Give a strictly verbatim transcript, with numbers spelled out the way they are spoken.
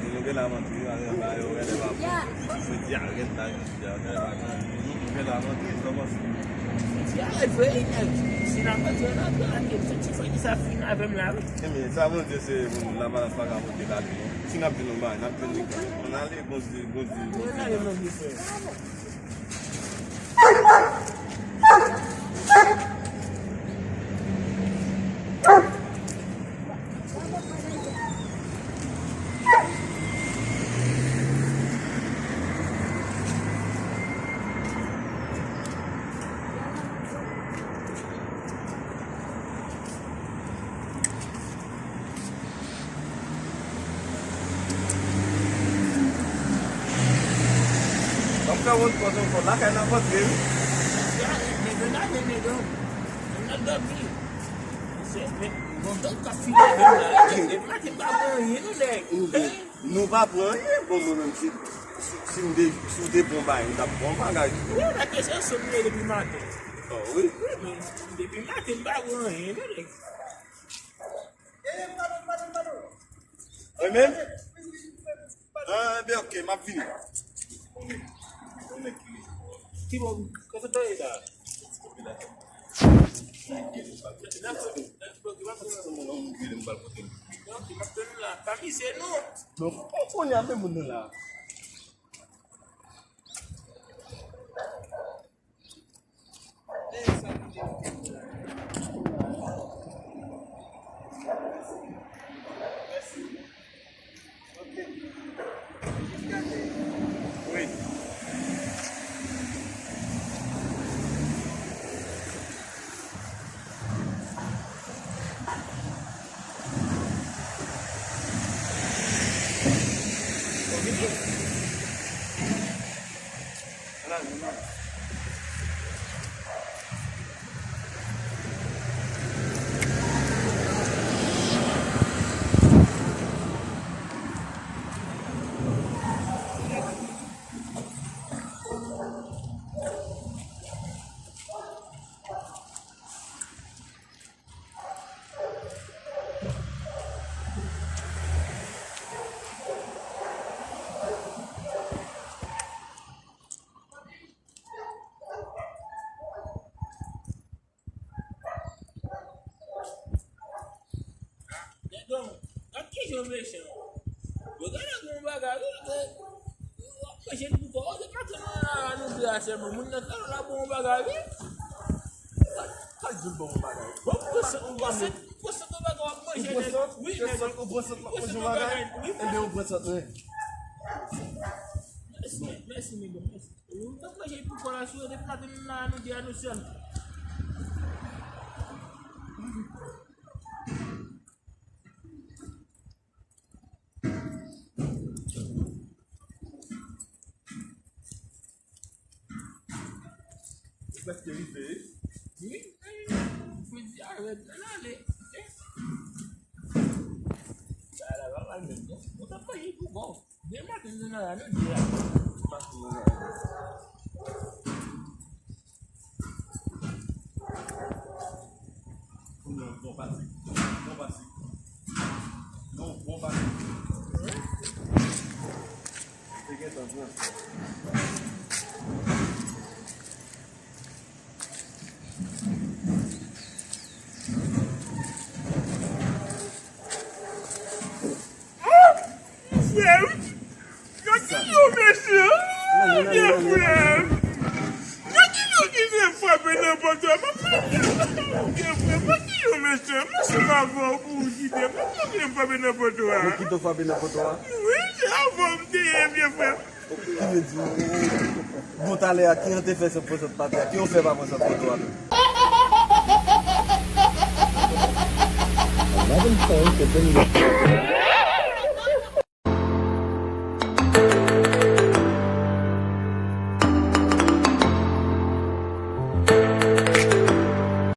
Nou gen la manti, wi, ale anba yo, rèd pa bon. Jodi a, rèd la, jodi a, rèd pa bon. Nou gen la manti, sa panse. Jodi a, rèd vre, wi, nèg. Si n ap antre, n antre la, ke fè ti fè ki sa fin avè m la, wi. Ebyen, sa Bondye se moun, labalans pa ka pote la, non. Si n ap di nou bay, n ap jwenn li kanmenm. Ann ale, Bondye, Bondye, Bondye. Ann ale, Bondye, frè. M ap fè wont pòt ankò. Lakay n ap antre, wi. Nèg yo lave, nèg yo. N ap dòmi. Se, men, bon, dòt k ap file avè m la. Depi maten m pa pran anyen, non, nèg. Nou pa pran anyen. Bon, mwen menm, si, si, si m te, si w te bon bagay, m t ap bon bagay. Wi, la kesyon se m ye depi maten. Oh, wi. Wi, men, depi maten m pa pran anyen, non, nèg. Mwen menm? Ah, ben, ok, m ap vini. Ki bon, kote w ye la? Bon, kounye a, men moun nan la. Nèg yo, gad kijan yo mechan. Yo genlè gen yon bagay, wi, ke w ap manje l pou kò w, se pa sèlman nan la nou di a sèlman. Moun nan kanal la bon yon bagay, wi. Sa, sa l di l bon yon bagay. Bon, ou pran sant, ou pran sant, ou pran sant yon bagay, w ap manje nèt. Wi, nèg yo. Ou pran sant, w ap manje yon bagay. Wi, ebyen, ou pran sant, wi. Mèsi, mèsi, nèg yo, mèsi. Ou t ap manje pou kò la sou yo depi maten nan la nou di a nou sèl. Ou prèske rive, wi. Wi, wi. Fredi a rèd, ann ale. Sa la pa mal menm, non? Ou t ap manje pou kò w. Demen maten, nou nan la, nou di la. Maten, nou nan la. Yon bon pati. Bon pati. Yon bon pati. Te gentan pran. Frè m, gad kijan w mechan, byen frè m. Gad kijan w kite m frape nan pòt ou a, m ap mande w, byen frè m, gad kijan w mechan, m ansanm avè w pou w kite m, m ap mande w frape nan pòt ou a. Mwen kite w frape nan pòt ou a? Wi, se avè w m te ye, byen frè m. Ki vle di, ou, ou, bon, talè a, kijan te fè sa pran sòt pati a? Kijan w fè pa pran sòt pran twa tou? Imagine playing for Benny.